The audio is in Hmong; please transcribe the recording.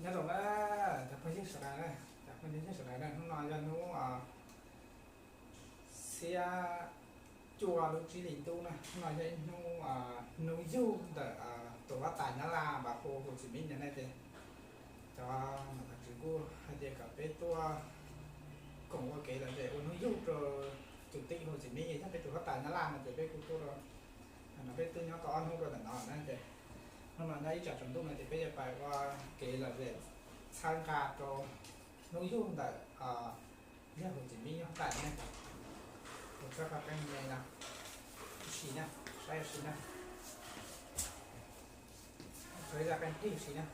Nyob zoo na, cov phooj ywg sawv daws na, cov phooj ywg sawv daws na, hnub no yog hnub xiab cuaj lub tsib hlis ntuj na, hnub no yog ib hnub hnub yug ntawm tus huab tais Nyab Laj uas hu Hồ Chí Minh no ne ces cov nom tswv kuj hais tias kom peb tuaj koom ua kev lom zem ua hnub yug rau chủ tịch Hồ Chí Minh yog peb tus huab tais Nyab Laj no ces peb kuj tuaj rau no, peb twb nyob tau ob hnub rau ntawm no na ces hnub no nyob ib tsam tsaus ntuj no ces peb yuav pais ua kev lom zem txhawb nqa rau hnub yug ntawm yog Hồ Chí Minh nyob tais ne. Kuv txhawb qhov qeej me no, ib si na, saib ib si na, txhawb zaj qeej plig si na.